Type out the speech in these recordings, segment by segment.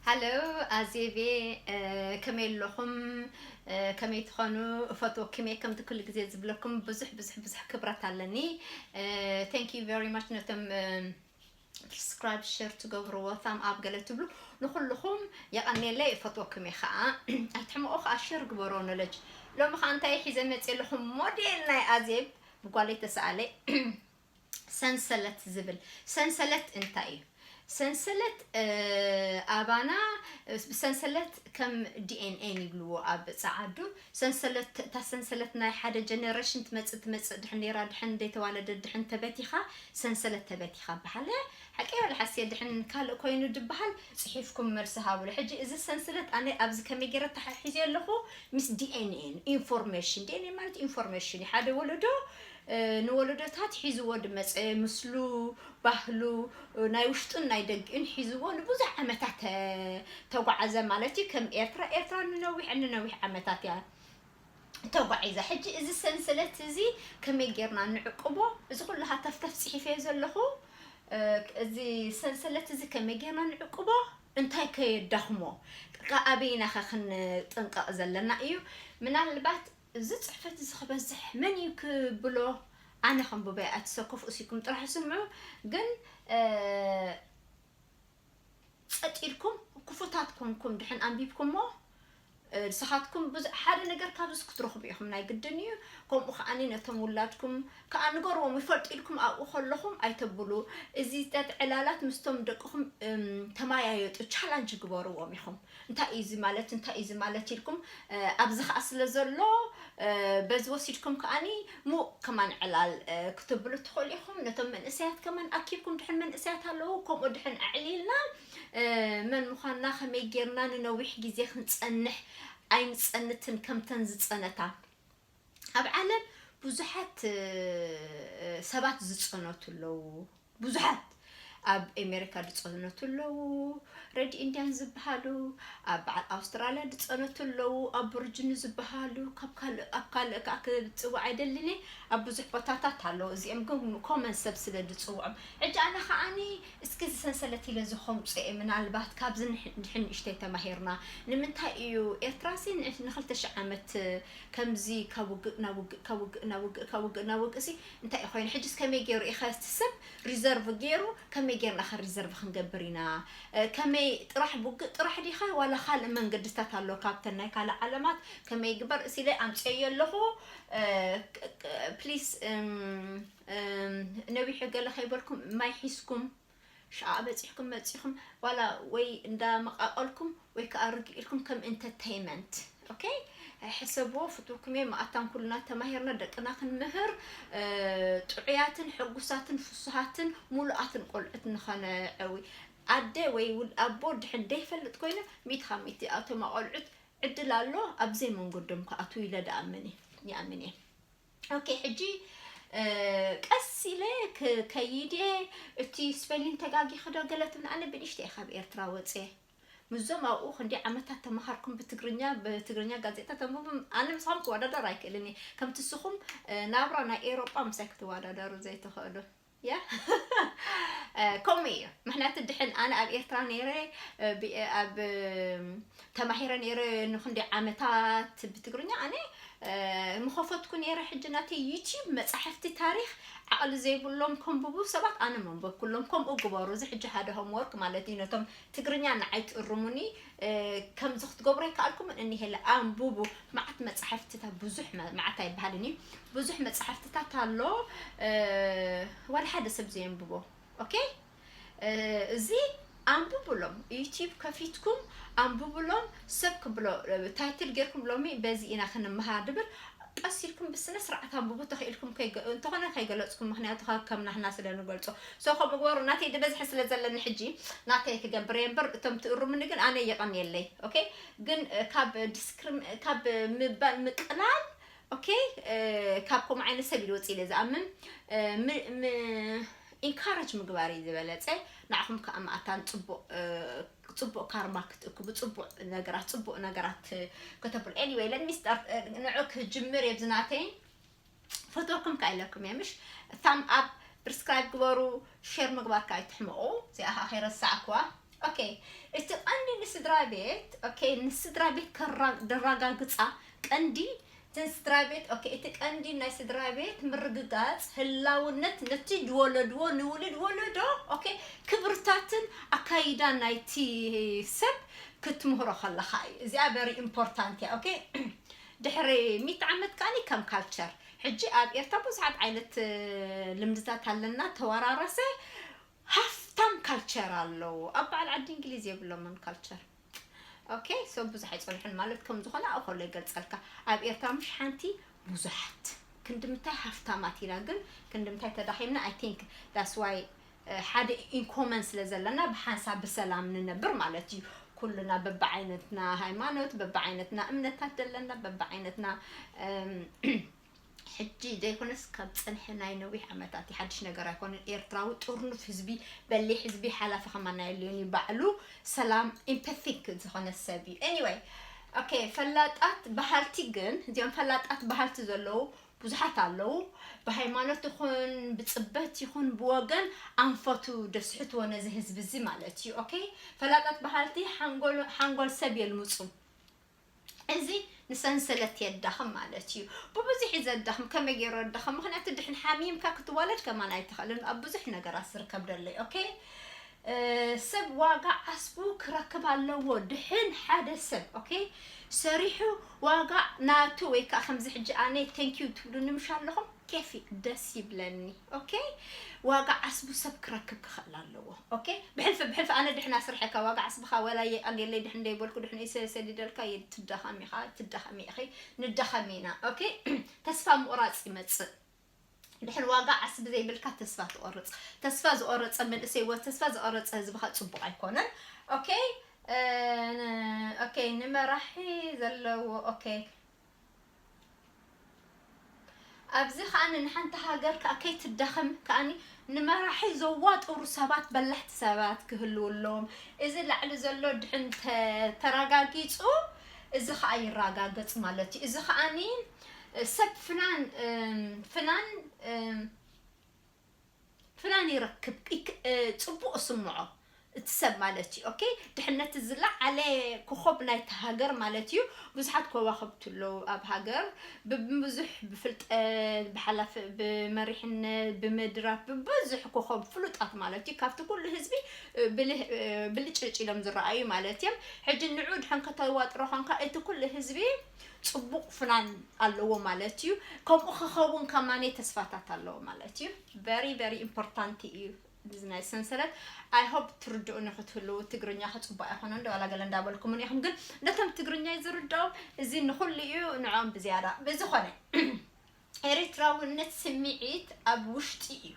ሃሎ ኣዜቤ፣ ከመይ ኣለኹም? ከመይ ትኾኑ? እፈትወኩም እየ። ከምቲ ኩሉ ግዜ ዝብለኩም ብዙሕ ብዙሕ ብዙሕ ክብረት ኣለኒ። Thank you very much ነቶም subscribe፣ share ትገብርዎ፣ thumb up ገለ ትብሉ፣ ንኹልኹም የቐንየለይ። እፈትወኩም እየ ከዓ። ኣይትሕመቑ ከዓ፣ share ግበርዎ knowledge። ሎሚ ከዓ እንታይ ሒዘ መፅየ ኣለኹ? ሞዴል ናይ ኣዜብ ብጓለይ ተሰኣለ። ሰንሰለት ዝብል። ሰንሰለት እንታይ እዩ? ሰንሰለት ኣባና ብሰንሰለት ከም DNA ይብልዎ ኣብ ፃዓዱ። ሰንሰለት፣ እታ ሰንሰለት ናይ ሓደ generation ትመፅእ ትመፅእ፣ ድሕን ነይራ፣ ድሕን ዘይተዋለደ፣ ድሕን ተበቲኻ፣ ሰንሰለት ተበቲኻ በሃለ። ሓቂ በል ሓስየ፣ ድሕን ካልእ ኮይኑ ድበሃል፣ ፅሒፍኩም መልሲ ሃብሉ። ሕጂ እዚ ሰንሰለት ኣነ ኣብዚ ከመይ ገይረ ተሓሒዘ ኣለኹ? ምስ DNA information። DNA ማለት information እዩ። ሓደ ወለዶ ንወለዶታት ሒዝዎ ድመፀ፣ ምስሉ፣ ባህሉ፣ ናይ ውሽጡን ናይ ደጊኡን ሒዝዎ ንብዙሕ ዓመታት ተጓዓዘ ማለት እዩ። ከም ኤርትራ፣ ኤርትራ ንነዊሕ ንነዊሕ ዓመታት እያ ተጓዒዛ። ሕጂ እዚ ሰንሰለት እዚ ከመይ ጌርና ንዕቅቦ? እዚ ኩሉ ሃተፍተፍ ፅሒፈዮ ዘለኹ፣ እዚ ሰንሰለት እዚ ከመይ ጌርና ንዕቅቦ? እንታይ ከየዳኽሞ? ኣበይና ኸ ክንጥንቀቕ ዘለና እዩ? ምናልባት እዚ ፅሕፈት እዚ ክበዝሕ መን እዩ ክብሎ? ኣነ ከንብቦ እየ። ኣቲ ሰብ ከፍኡ ሲኩም ጥራሕ ስምዑ። ግን ጸጥ ኢልኩም ክፉታት ኮንኩም ድሕን ኣንቢብኩሞ፣ ንስኻትኩም ሓደ ነገር ካብዚ ክትረኽቡ ኢኹም፣ ናይ ግድን እዩ። ከምኡ ከዓኒ ነቶም ውላድኩም ከዓ ንገርዎም፣ ይፈልጡ ኢልኩም ኣብኡ ከለኹም ኣይተብሉ። እዚ ዕላላት ምስቶም ደቅኹም ተማያየጡ፣ ቻላንጅ ግበርዎም ኢኹም። እንታይ እዩ እዚ ማለት፣ እንታይ እዩ እዚ ማለት ኢልኩም፣ ኣብዚ ከዓ ስለ ዘሎ፣ በዚ ወሲድኩም ከዓኒ ሙቕ ከማን ዕላል ክትብሉ ትኽእሉ ኢኹም። ነቶም መንእሰያት ከማን ኣኪብኩም፣ ድሕን መንእሰያት ኣለዉ፣ ከምኡ ድሕን ኣዕሊልና መን ምዃንና፣ ከመይ ጌርና ንነዊሕ ግዜ ክንጸንሕ ኣይንጸንትን ከምተን ዝጸነታ። ኣብ ዓለም ብዙሓት ሰባት ዝጸነቱ ኣለዉ። ብዙሓት ኣብ ኣሜሪካ ዝጸነቱ ኣለዉ፣ ሬድ ኢንዲያን ዝበሃሉ፣ ኣብ በዓል ኣውስትራልያ ዝጸነቱ ኣለዉ፣ ኣቦሪጂኒ ዝበሃሉ፣ ካብ ካልእ፣ ኣብ ካልእ ከዓ ክጽውዕ ኣይደልን እየ። ኣብ ብዙሕ ቦታታት ኣለዉ። እዚኦም ግን ኮመን ሰብ ስለ ዝጽውዖም። ሕጂ ኣነ ከዓኒ እስኪ እዚ ሰንሰለት ኢለ ዝኸምጾ እየ። ምናልባት ካብዚ ንሕ-፣ ድሕን ንእሽተይ ተማሂርና። ንምንታይ እዩ ኤርትራሲ ን-፣ ንኽልተ ሽሕ ዓመት ከምዚ ካብ ውግእ ናብ ውግእ፣ ካብ ውግእ ናብ ውግእ፣ ካብ ውግእ ናብ ውግእሲ እንታይ እዩ ኮይኑ? ሕጂስ ከመይ ገይሩ እዩ ኸስቲ ሰብ ሪዘርቭ ገይሩ? ከመይ ጌርና ኸ ሪዘርቭ ክንገብር ኢና? ከመይ ጥራሕ ብውግእ ጥራሕ ዲኸ ዋላ ካልእ መንገድታት ኣሎ ካብተን ናይ ካልእ ዓለማት ከመይ ይግበር? እሲ ኢለ ኣምፅኤዮ ኣለኹ። ፕሊስ ነዊሑ ገለ ከይበልኩም ማይ ሒዝኩም ሽዓ በፂሕኩም መፂኹም ዋላ ወይ እንዳመቃቀልኩም ወይ ከዓ ርግእ ኢልኩም ከም ኢንተርቴይመንት፣ ኦኬ፣ ሕሰብዎ። ፍትውኩም እየ። መኣታን ኩልና ተማሂርና ደቅና ክንምህር ጥዑያትን ሕጉሳትን ፍሱሃትን ሙሉኣትን ቆልዑት ንኸነዕዊ። ኣደ ወይ ውል-፣ ኣቦ ድሕን ደይፈልጥ ኮይኑ ሚእቲ ካብ ሚእቲ ኣቶም ኣቆልዑት ዕድል ኣሎ ኣብ ዘይመንገዶም ክኣትዉ ኢለ ድኣምን እየ፣ ይኣምን እየ። ኦኬ፣ ሕጂ ቀስ ኢለ ክከይድ እየ። እቲ ስፔሊን ተጋጊ ክዶ ገለ ትብላ፣ ኣነ ብንእሽተይ ካብ ኤርትራ ወፅየ። ምስዞም ኣብኡ ክንዲ ዓመታት ተመሃርኩም ብትግርኛ፣ ብትግርኛ ጋዜጣ ተንብቡ። ኣነ ምስኹም ክወዳደር ኣይክእልን እየ። ከምቲ ንስኹም ናብራ ናይ ኤሮጳ ምሳይ ክትወዳደሩ ዘይትኽእሉ። ያ ከምኡ እዩ። ምክንያቱ ድሕን ኣነ ኣብ ኤርትራ ነይረ፣ ብ-፣ ኣብ ተማሂረ ነይረ ንክንዲ ዓመታት ብትግርኛ። ኣነ ምኸፈትኩ ነይረ። ሕጂ ናተይ ዩቲዩብ መጻሕፍቲ ታሪኽ ዓቕሊ ዘይብሎም ከንብቡ ሰባት ኣነ መንበብኩሎም። ከምኡ ግበሩ። እዚ ሕጂ ሓደ ሆምወርክ ማለት እዩ ነቶም ትግርኛ ንዓይ ትእርሙኒ። ከምዚ ክትገብሩ ኣይከኣልኩምን እኒሄለ። ኣንብቡ። መዓት መጻሕፍትታት፣ ብዙሕ መ-፣ መዓት ኣይበሃልን እዩ። ብዙሕ መጻሕፍትታት ኣሎ። ዋላ ሓደ ሰብ ዘየንብቦ። ኦኬ? እዚ ኣንብቡሎም። ዩቲዩብ ከፊትኩም ኣንብቡሎም። ሰብ ክብሎ፣ ታይትል ጌርኩም ሎሚ በዚ ኢና ክንመሃር ድብል ቀስ ኢልኩም ብስነ ስርዓት ኣንብቡ። ተኽኢልኩም ከይገ-፣ እንተኾነ ከይገለጽኩም፣ ምኽንያቱ ካብ ከም ናህና ስለ ንገልጾ። ሶ ከምኡ ግበሩ። ናተይ ዝበዝሐ ስለ ዘለኒ ሕጂ ናተይ ክገብር እየ እምበር እቶም ትእርሙኒ ግን ኣነ የቐንየለይ። ኦኬ? ግን ካብ ዲስክሪም-፣ ካብ ምባል ምቅላል፣ ኦኬ፣ ካብ ከምኡ ዓይነት ሰብ ኢሉ ወፂእ ኢለ ዝኣምን። ም-፣ ም-፣ ኢንካረጅ ምግባር እዩ ዝበለፀ። ንዓኹም ከዓ መኣታን ፅቡቕ፣ ፅቡቕ ካርማ ክትእክቡ፣ ፅቡቕ ነገራት፣ ፅቡቕ ነገራት ከተብሉ። ኤኒወይ፣ let me start። ንዑ ክጅምር እየ ብዝናተይ። ፈትወኩም ከዓ ኢለኩም እየ፣ ምሽ? ታም ኣብ፣ ፕሪስክራይብ ግበሩ፣ ሼር ምግባር ከዓ ኣይትሕመቑ። እዚኣ ከዓ ከይረሳዕኩዋ። ኦኬ፣ እቲ ቀንዲ ንስድራ ቤት፣ ኦኬ፣ ንስድራ ቤት ከራ-፣ ደራጋግጻ ቀንዲ፣ እተን ስድራ ቤት፣ ኦኬ፣ እቲ ቀንዲ ናይ ስድራ ቤት ምርግጋጽ ህላውነት ነቲ ዝወለድዎ ንውልድ ወለዶ፣ ኦኬ፣ ክብርታትን ኣካይዳ ናይቲ ሰብ ክትምህሮ ከለኻ እዩ። እዚኣ very important እያ። ኦኬ፣ ድሕሪ ሚእቲ ዓመት ከኣኒ ከም ካልቸር፣ ሕጂ ኣብ ኤርትራ ብዙሓት ዓይነት ልምድታት ኣለና፣ ተወራረሰ ሃፍታም ካልቸር ኣለዎ። ኣብ በዓል ዓዲ እንግሊዝ የብሎምን ካልቸር። ኦኬ፣ ሶ ብዙሕ ኣይጸንሑን ማለት ከም ዝኾነ ኣብኡ ከሎ ይገልጸልካ። ኣብ ኤርትራ ምሽ ሓንቲ ብዙሓት ክንድምታይ ሃፍታማት ኢና፣ ግን ክንድምታይ ተዳኺምና። I think that's why ሓደ ኢንኮመን ስለ ዘለና ብሓንሳብ ብሰላም ንነብር ማለት እዩ። ኩልና በብዓይነትና ሃይማኖት፣ በብዓይነትና እምነታት ዘለና፣ በብዓይነትና እም፣ ሕጂ ዘይኮነስ ካብ ጸንሐ ናይ ነዊሕ ዓመታት እዩ። ሓድሽ ነገር ኣይኮነን። ኤርትራዊ ጥርኑፍ ህዝቢ፣ በሊሕ ህዝቢ፣ ሓላፊ ከማና የልዮን እዩ። ባዕሉ ሰላም ኢምፓቲክ ዝኾነ ሰብ እዩ። ኤኒወይ፣ ኦኬ፣ ፈላጣት በሃልቲ ግን፣ እዚኦም ፈላጣት በሃልቲ ዘለዉ ብዙሓት ኣለዉ። ብሃይማኖት ይኹን ብጽበት ይኹን ብወገን ኣንፈቱ ደስሕትዎ ነዚ ህዝቢ እዚ ማለት እዩ። ኦኬ፣ ፈላጣት በሃልቲ ሓንጎል፣ ሓንጎል ሰብ የልምጹ። እዚ ንሰንሰለት የዳኽም ማለት እዩ። ብብዙሕ እዩ ዘዳኽም። ከመይ ገይሩ የዳኽም? ምኽንያቱ ድሕን ሓሚምካ ክትዋለድ ከማን ኣይትኽእልን። ኣብ ብዙሕ ነገራት ዝርከብ ደሎ እዩ። ኦኬ፣ እ፣ ሰብ ዋጋ ዓስቡ ክረክብ ኣለዎ። ድሕን ሓደ ሰብ፣ ኦኬ፣ ሰሪሑ ዋጋ ናቱ ወይ ከዓ ከምዚ ሕጂ ኣነ ቴንኪዩ ትብሉኒ ምሽ ኣለኹም፣ ኬፍ እዩ፣ ደስ ይብለኒ። ኦኬ፣ ዋጋ ዓስቡ ሰብ ክረክብ ክኽእል ኣለዎ። ኦኬ፣ ብሕልፊ፣ ብሕልፊ ኣነ ድሕን ኣስርሐካ ዋጋ ዓስብኻ ወላ የቐንየለይ ድሕን ደይበልኩ ድሕን ሰ-፣ ሰዲደልካ የ-፣ ትዳኸም ኢኻ፣ ትዳኸም ኢኺ፣ ንዳኸም ኢና። ኦኬ፣ ተስፋ ምቑራጽ ይመጽእ። ድሕን ዋጋ ዓስቢ ዘይብልካ ተስፋ ትቆርጽ። ተስፋ ዝቆረጸ መንእሰይ ወ-፣ ተስፋ ዝቆረጸ ህዝቢ ኸ ጽቡቕ ኣይኮነን። ኦኬ፣ እ፣ ን-፣ ኦኬ፣ ንመራሒ ዘለዎ፣ ኦኬ። ኣብዚ ኸኣ ንሓንቲ ሃገር ከኣ ከይትዳኸም ከኣኒ ንመራሒ ዘዋጥሩ ሰባት፣ በላሕቲ ሰባት ክህልዉ ኣለዎም። እዚ ላዕሊ ዘሎ ድሕን ተ-፣ ተረጋጊጹ፣ እዚ ኸኣ ይረጋገጽ ማለት እዩ። እዚ ኸኣኒ፣ እ፣ ሰብ ፍናን፣ እም፣ ፍናን፣ እም፣ ፍናን ይረክብ፣ ይክ-፣ እ፣ ጽቡቕ ስምዖ እቲ ሰብ ማለት እዩ። ኦኬ፣ ድሕነት ዝለዓለ ኮኾብ ናይቲ ሃገር ማለት እዩ። ብዙሓት ከዋኽብቲ ኣለዉ ኣብ ሃገር፣ ብብዙሕ ብፍልጠት፣ ብሓላፍ-፣ ብመሪሕነት፣ ብምድራፍ፣ ብብዙሕ ኮኾብ ፍሉጣት ማለት እዩ። ካብቲ ኩሉ ህዝቢ፣ እ፣ ብልህ-፣ እ፣ ብልጭልጭ ኢሎም ዝረኣዩ ማለት እዮም። ሕጂ ንዑ ድሕን ከተዋጥሮ ኾንካ፣ እቲ ኩሉ ህዝቢ ጽቡቕ ፍናን ኣለዎ ማለት እዩ። ከምኡ ክኸውን ከማኔ ተስፋታት ኣለዎ ማለት እዩ። ቨሪ፣ ቨሪ ኢምፖርታንት እዩ። እዚ ናይ ሰንሰለት፣ I hope ትርድኡኒ ክትህልዉ። ትግርኛ ክጽቡቕ ኣይኮነን ዶ ዋላ ገለ እንዳበልኩምን ኢኹም፣ ግን ነቶም ትግርኛ ዝርድኦም እዚ ንኹሉ እዩ፣ ንዖም ብዝያዳ። ብዝኾነ፣ ኤርትራውነት ስምዒት ኣብ ውሽጢ እዩ።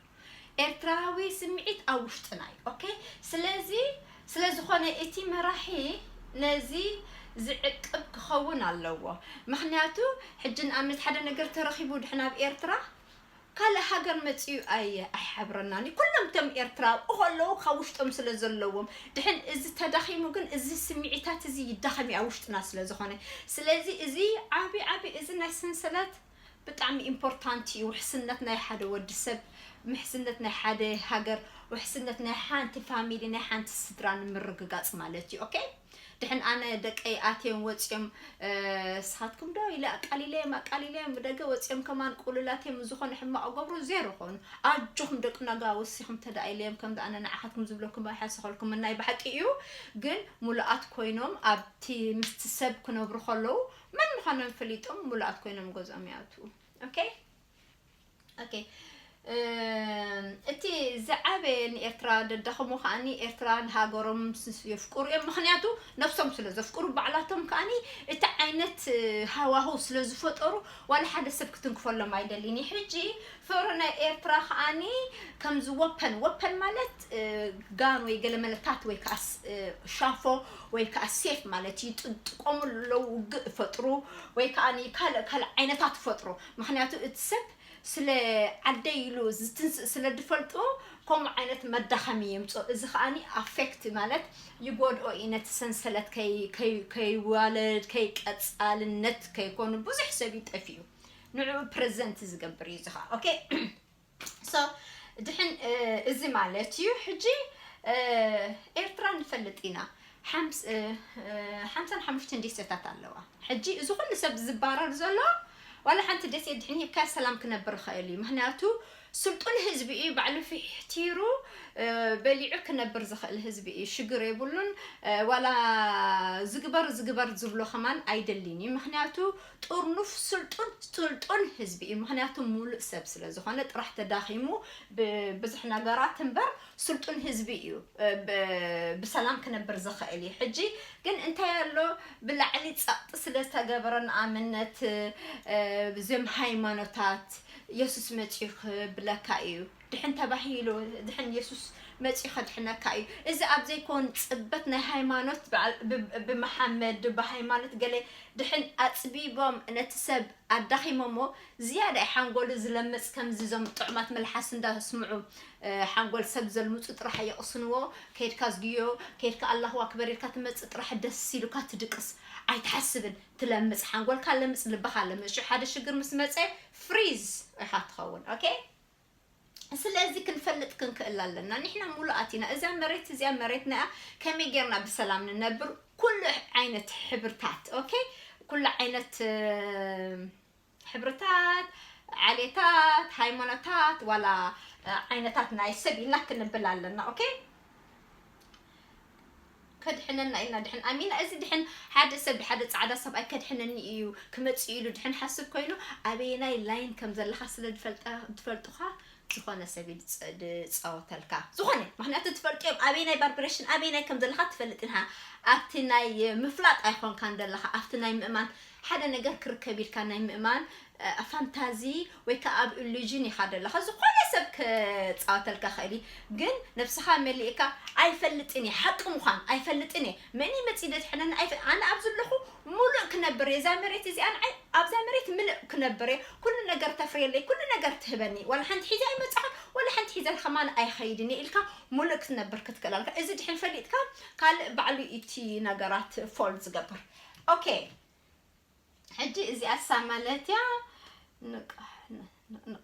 ኤርትራዊ ስምዒት ኣብ ውሽጥና እዩ። ኦኬ? ስለዚ፣ ስለ ዝኾነ እቲ መራሒ ነዚ ዝዕቅብ ክኸውን ኣለዎ። ምኽንያቱ፣ ሕጂ ንኣብነት ሓደ ነገር ተረኺቡ ድሕን ኣብ ኤርትራ፣ ካልእ ሃገር መጺኡ ኣየ-፣ ኣይሓብረናን እዩ። ኩሎም እቶም ኤርትራ ኣብኡ ከለዉ ካብ ውሽጦም ስለ ዘለዎም፣ ድሕን እዚ ተዳኺሙ ግን እዚ ስምዒታት እዚ ይዳኸም እዩ ኣብ ውሽጥና ስለ ዝኾነ። ስለዚ እዚ ዓቢ ዓቢ እዚ ናይ ሰንሰለት ብጣዕሚ ኢምፖርታንት እዩ። ውሕስነት ናይ ሓደ ወዲ ሰብ፣ ምሕስነት ናይ ሓደ ሃገር፣ ውሕስነት ናይ ሓንቲ ፋሚሊ፣ ናይ ሓንቲ ስድራ ንምርግጋጽ ማለት እዩ። ኦኬ? ድሕን ኣነ ደቀይ ኣትዮም ወጽዮም፣ እ፣ ስኻትኩም ዶ ኢለ ኣቃሊለዮም፣ ኣቃሊለዮም ብደገ ወጽዮም ከማን ቁሉላት እዮም፣ ዝኾነ ሕማቕ ገብሩ ዜሮ ኾኑ። ኣጆኹም ደቂ ናጋ ወሲኹም ተዳኢለዮም፣ ከምዚ ኣነ ንዓኻትኩም ዝብለኩም ኣይሓሰኸልኩም፣ ናይ ብሓቂ እዩ። ግን ሙሉኣት ኮይኖም ኣብቲ ምስቲ ሰብ ክነብሩ ከለዉ መን ምዃኖም ፈሊጦም ሙሉኣት ኮይኖም ገዝኦም ይኣትዉ። ኦኬ? ኦኬ። እም፣ እቲ ዝዓበየ ንኤርትራ ደዳኸሞ ከኣኒ ኤርትራ ንሃገሮም ስ-፣ የፍቅሩ እዮም። ምኽንያቱ ነብሶም ስለ ዘፍቅሩ ባዕላቶም ከኣኒ እቲ ዓይነት፣ እ፣ ሃዋህው ስለ ዝፈጠሩ ዋላ ሓደ ሰብ ክትንክፈሎም ኣይደልን እዩ። ሕጂ ፍቅሪ ናይ ኤርትራ ከኣኒ ከምዚ ወፐን፣ ወፐን ማለት፣ እ፣ ጋን ወይ ገለ መለታት ወይ ከኣ ስ-፣ እ፣ ሻፎ ወይ ከኣ ሴፍ ማለት እዩ። ይጥጥቀሙ ኣለዉ፣ ውግእ ይፈጥሩ ወይ ከኣኒ ካልእ፣ ካልእ ዓይነታት ይፈጥሩ። ምኽንያቱ እቲ ሰብ ስለ ዓደይ ኢሉ ዝትንስእ ስለ ዝፈልጡ፣ ከምኡ ዓይነት መዳኸሚ የምጽኦ። እዚ ከኣኒ ኣፌክት ማለት ይጎድኦ እዩ፣ ነቲ ሰንሰለት ከይ-፣ ከይ-፣ ከይዋለድ፣ ከይቀጻልነት ከይኮኑ ብዙሕ ሰብ እዩ ጠፊኡ። ንዕኡ ፕረዘንት ዝገብር እዩ እዚ ከኣ። ኦኬ። ሶ፣ ድሕን፣ እ፣ እዚ ማለት እዩ። ሕጂ፣ እ፣ ኤርትራ ን-፣ ንፈልጥ ኢና። ሓምስ-፣ እ፣ እ፣ ሓምሳን ሓሙሽተን ደሴታት ኣለዋ። ሕጂ እዚ ኩሉ ሰብ ዝባረር ዘሎ፣ ዋላ ሓንቲ ደሴት ድሕን ሂብካ ሰላም ክነብር ይኽእል እዩ። ምኽንያቱ ስልጡን ህዝቢ እዩ፣ ባዕሉ ፊሕቲሩ፣ እ፣ በሊዑ ክነብር ዝኽእል ህዝቢ እዩ። ሽግር የብሉን። እ፣ ዋላ ዝግበር ዝግበር ዝብሎ ከማን ኣይደልን እዩ። ምኽንያቱ ጥርኑፍ ስልጡን፣ ስልጡን ህዝቢ እዩ። ምኽንያቱ ሙሉእ ሰብ ስለ ዝኾነ ጥራሕ ተዳኺሙ ብ-፣ ብዙሕ ነገራት እምበር ስልጡን ህዝቢ እዩ። እ፣ ብ-፣ ብሰላም ክነብር ዝኽእል እዩ። ሕጂ ግን እንታይ ኣሎ፣ ብላዕሊ ጸቕጢ ስለ ዝተገበረ ንኣብነት፣ እ፣ ብዘም ሃይማኖታት የሱስ መጺኡ ክብለካ እዩ። ድሕን ተባሂሉ፣ ድሕን የሱስ መጺኡ ከድሕነካ እዩ። እዚ ኣብ ዘይኮን ጽበት ናይ ሃይማኖት በዓል-፣ ብ-፣ ብመሓመድ፣ ብሃይማኖት ገለ ድሕን ኣጽቢቦም ነቲ ሰብ ኣዳኺሞሞ፣ ዝያዳ ሓንጎሉ ዝለምጽ ከምዚ እዞም ጥዑማት መልሓስ እንዳስምዑ፣ እ፣ ሓንጎል ሰብ ዘልምጹ ጥራሕ የቕስንዎ። ከይድካ ዝግዮ፣ ከይድካ ኣላሁ ኣክበር ኢልካ ትመጽእ ጥራሕ ደስ ኢሉካ ትድቅስ። ኣይትሓስብን፣ ትለምጽ። ሓንጎልካ ለምጽ፣ ልብኻ ለምጽ። ሽዑ ሓደ ሽግር ምስ መጸ ፍሪዝ ኢኻ ትኸውን። ኦኬ? ስለዚ ክንፈልጥ ክንክእል ኣለና። ንሕና ሙሉኣት ኢና። እዚኣ መሬት፣ እዚኣ መሬትና እያ። ከመይ ጌርና ብሰላም ንነብር? ኩሉ ዓይነት ሕብርታት፣ ኦኬ? ኩሉ ዓይነት፣ እ፣ ሕብርታት፣ ዓሌታት፣ ሃይማኖታት፣ ዋላ፣ እ፣ ዓይነታት ናይ ሰብ ኢልና ክንብል ኣለና፣ ኦኬ? ከድሕነና ኢልና ድሕን ኣሚና፣ እዚ ድሕን ሓደ ሰብ፣ ሓደ ጻዕዳ ሰብኣይ ከድሕነኒ እዩ ክመጽእ ኢሉ ድሕን ሓስብ ኮይኑ፣ ኣበየናይ ላይን ከም ዘለኻ ስለ ዝፈልጠ-፣ ዝፈልጡኻ፣ ዝኾነ ሰብ እዩ ዝጸ-፣ ዝጻወተልካ። ዝኾነ፣ ምኽንያቱ ትፈልጡ እዮም፣ ኣበየናይ ቫይብሬሽን፣ ኣበየናይ ከም ዘለኻ ትፈልጥ ኢኻ። ኣብቲ ናይ ምፍላጥ ኣይኮንካን ዘለኻ፣ ኣብቲ ናይ ምእማን፣ ሓደ ነገር ክርከብ ኢልካ ናይ ምእማን፣ እ፣ ፋንታዚ ወይ ከኣ ኣብ ኢሉዥን ኢኻ ዘለኻ። ዝኾነ ሰብ ክጻወተልካ ክእል እዩ፣ ግን ነብስኻ መሊእካ፣ "ኣይፈልጥን እየ፣ ሓቂ ምዃን ኣይፈልጥን እየ፣ መን እዩ መጺኡ ደድሕነኒ ኣይፈ-፣ ኣነ ኣብዚ ኣለኹ፣ ሙሉእ ክነብር እየ፣ እዛ መሬት እዚኣ ንዓይ፣ ኣብዛ መሬት ምልእ ክነብር እየ፣ ኩሉ ነገር ተፍርየለይ፣ ኩሉ ነገር ትህበኒ፣ ዋላ ሓንቲ ሒዘ ኣይመጻኹን፣ ዋላ ሓንቲ ሒዘ ከማን ኣይኸይድን እየ" ኢልካ ሙሉእ ክትነብር ክትክእል ኣለካ። እዚ ድሕን ፈሊጥካ፣ ካልእ ባዕሉ እቲ ነገራት ፎልድ ዝገብር። ኦኬ። ሕጂ እዚኣሳ ማለት እያ። ንቕ-፣ ን-፣ ን-፣ ን-፣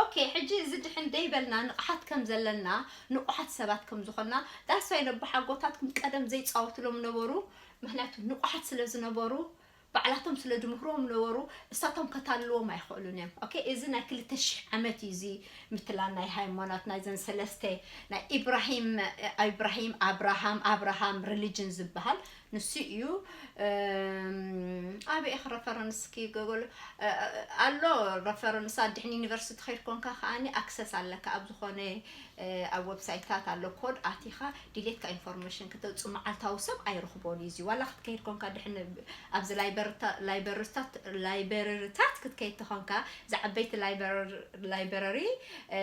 ኦኬ፣ ሕጂ እዚ ድሕን ደይበልና ንቕሓት ከም ዘለና፣ ንቑሓት ሰባት ከም ዝኾንና፣ that's why ነቦሓጎታትኩም ቀደም ዘይጻወትሎም ነበሩ። ምኽንያቱ ንቑሓት ስለ ዝነበሩ፣ ባዕላቶም ስለ ዝምህርዎም ነበሩ፣ እሳቶም ከታልልዎም ኣይኽእሉን እዮም። ኦኬ፣ እዚ ናይ ክልተ ሽሕ ዓመት እዩ፣ እዚ ምትላል ናይ ሃይማኖት፣ ናይዘን ሰለስተ፣ ናይ ኢብራሂም፣ ኢብራሂም፣ ኣብርሃም፣ ኣብርሃም ሪሊጅን ዝበሃል። ንሱ እዩ። እም፣ ኣበይ ኢኺ ረፈረንስኪ? ጎጎል፣ እ፣ እ፣ ኣሎ ረፈረንስ። ድሕን ዩኒቨርሲቲ ኸይድ ኮንካ ከኣኒ ኣክሰስ ኣለካ ኣብ ዝኾነ፣ እ፣ ኣብ ዌብሳይትታት ኣሎ። ኮድ ኣቲኻ ዲሌትካ ኢንፎርሜሽን ክተውፅእ መዓልታዊ ሰብ ኣይረኽቦን እዩ። እዚ ዋላ ክትከይድ ኮንካ ድሕን ኣብዚ ላይበርታ-፣ ላይበርታት-፣ ላይብረሪታት ክትከይድ ተኾንካ፣ ዝዓበይቲ ላይብረር-፣ ላይብረሪ፣ እ፣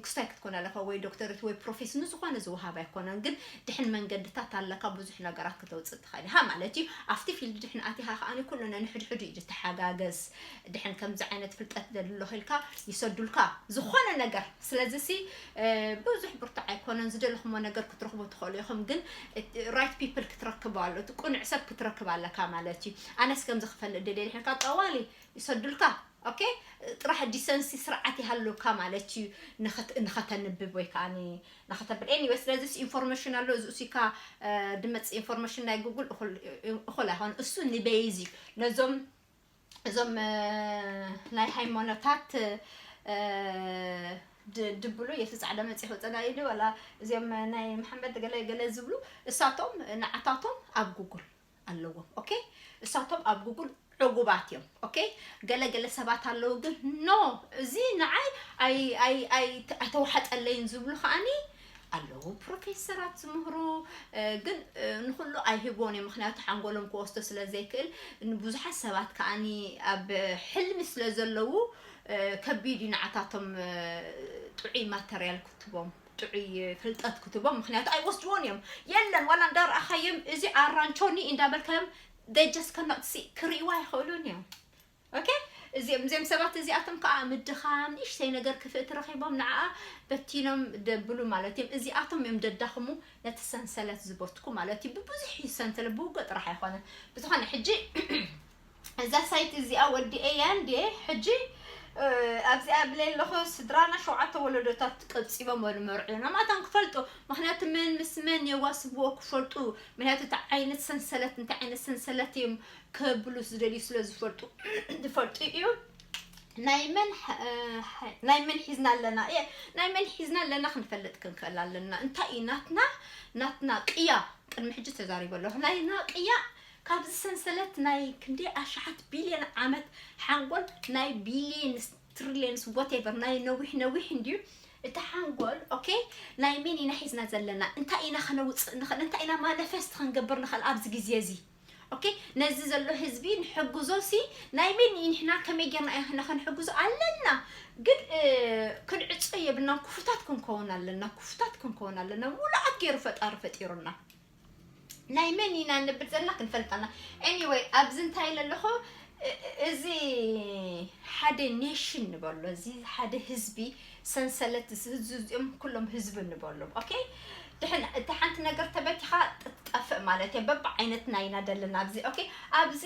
ክስታይ ክትኮን ኣለካ ወይ ዶክተሬት ወይ ፕሮፌስ ንዝኾነ ዝወሃብ ኣይኮነን፣ ግን ድሕን መንገድታት ኣለካ ብዙሕ ነገራት ክተውፅእ ትኽእል ኢኻ ማለት እዩ። ኣብቲ ፊልድ ድሕን ኣቲኻ ከኣኒ ኩሉ ነንሕድሕዱ እዩ ዝተሓጋገዝ። ድሕን ከምዚ ዓይነት ፍልጠት ደሊ ኣለኹ ኢልካ ይሰዱልካ ዝኾነ ነገር። ስለዚ ሲ፣ እ፣ ብዙሕ ብርቱዕ ኣይኮነን፣ ዝደለኹሞ ነገር ክትረኽቡ ትኽእሉ ኢኹም፣ ግን እቲ ራይት ፒፕል ክትረክብ ኣሎ፣ እቲ ቅኑዕ ሰብ ክትረክብ ኣለካ ማለት እዩ። ኣነስ ከምዚ ክፈልጥ ደልየ ድሕን ካብ ጠዋሊ ይሰዱልካ። ኦኬ፣ ጥራሕ ዲሰንሲ ስርዓት ይሃልውካ ማለት እዩ፣ ንኸት-፣ ንኸተንብብ ወይ ከኣኒ ንኸተብል። ኤኒዌይ፣ ስለዚስ ኢንፎርሜሽን ኣሎ፣ እዚ እሱካ፣ እ፣ ድመጽእ ኢንፎርሜሽን ናይ ጉግል እኹል፣ እኹል ኣይኮን። እሱ ንቤዚክ፣ ነዞም፣ እዞም፣ እ፣ ናይ ሃይማኖታት፣ እ፣ ድ-፣ ድብሉ የሱስ ጻዕዳ መጺኡ ክጸና ኢሉ፣ ዋላ እዚኦም ናይ መሓመድ ገለ ገለ ዝብሉ፣ እሳቶም ንዓታቶም ኣብ ጉግል ኣለዎም። ኦኬ፣ እሳቶም ኣብ ጉግል ዕጉባት እዮም። ኦኬ፣ ገለ ገለ ሰባት ኣለዉ ግን፣ ኖ፣ እዚ ንዓይ ኣይ-፣ ኣይ-፣ ኣይ-፣ ኣይተዋሓጠለይን ዝብሉ ከኣኒ ኣለዉ። ፕሮፌሰራት ዝምህሩ፣ እ፣ ግን፣ እ፣ ንኹሉ ኣይህብዎን እዮም፣ ምኽንያቱ ሓንጎሎም ክወስዶ ስለ ዘይክእል። ንብዙሓት ሰባት ከኣኒ ኣብ ሕልሚ ስለ ዘለዉ፣ እ፣ ከቢድ እዩ ንዓታቶም፣ እ፣ ጥዑይ ማተርያል ክትቦም፣ ጥዑይ ፍልጠት ክትቦም፣ ምኽንያቱ ኣይወስድዎን እዮም። የለን፣ ዋላ እንዳረኣኻዮም፣ እዚ ኣራንቾኒ እንዳበልካዮም፣ they just cannot see፣ ክርእይዋ ኣይኽእሉን እዮም። ኦኬ፣ እዚኦም፣ እዚኦም ሰባት እዚኣቶም ከዓ ምድኻም፣ ንእሽተይ ነገር ክፍእቲ ረኺቦም ንዓኣ በቲኖም ደብሉ ማለት እዮም። እዚኣቶም እዮም ደዳኽሙ፣ ነቲ ሰንሰለት ዝበትኩ ማለት እዩ። ብብዙሕ እዩ ሰንሰለት፣ ብውግእ ጥራሕ ኣይኮነን። ብዝኾነ ሕጂ እዛ ሳይት እዚኣ ወዲኤያ እንድየ። ሕጂ፣ እ፣ ኣብዚኣ ብለይ ኣለኹ፣ ስድራና ሸውዓተ ወለዶታት ቀብጺቦም ወሉ መርዑ ኢና። ማታን ክፈልጡ፣ ምኽንያቱ ምን ምስ መን የዋስብዎ ክፈልጡ፣ ምክንያቱ እቲ ዓይነት ሰንሰለት እንታይ ዓይነት ሰንሰለት እዮም ከብሉ ዝደልዩ ስለ ዝፈልጡ ዝፈልጡ እዩ። ናይ መን ናይ መን ሒዝና ኣለና እየ ናይ መን ሒዝና ኣለና ክንፈልጥ ክንክእል ኣለና። እንታይ እዩ ናትና ናትና ቅያ ቅድሚ ሕጂ ተዛሪበ ኣለኹ። ናይና ቅያ ካብዚ ሰንሰለት ናይ ክንደይ ኣሽሓት ቢልዮን ዓመት ሓንጎል ናይ ቢልዮንስ ትሪልዮንስ whatever ናይ ነዊሕ ነዊሕ እንድዩ እቲ ሓንጎል okay። ናይ መን ኢና ሒዝና ዘለና እንታይ ኢና ከነውፅእ ንኽእል እንታይ ኢና ማነፈስት ክንገብር ንኽእል ኣብዚ ግዜ እዚ okay። ነዚ ዘሎ ህዝቢ ንሕግዞ ሲ ናይ መን እዩ ንሕና ከመይ ጌርና ኢና ክንሕግዞ ኣለና። ግን ክንዕጾ የብልናን ክፉታት ክንከውን ኣለና ክፉታት ክንከውን ኣለና። ሙሉኣት ገይሩ ፈጣሪ ፈጢሩና ናይ መን ኢና ንብል ዘለና ክንፈልጥ ኣለና። Anyway ኣብዚ እንታይ ኢለ ኣለኹ እዚ ሓደ ኔሽን ንበሎ እዚ ሓደ ህዝቢ ሰንሰለት እዚኦም ኩሎም ህዝቢ ንበሎም okay። ድሕን እቲ ሓንቲ ነገር ተበቲኻ ትጠፍእ ማለት እየ በብዓይነትና ኢና ዘለና ኣብዚ okay። ኣብዚ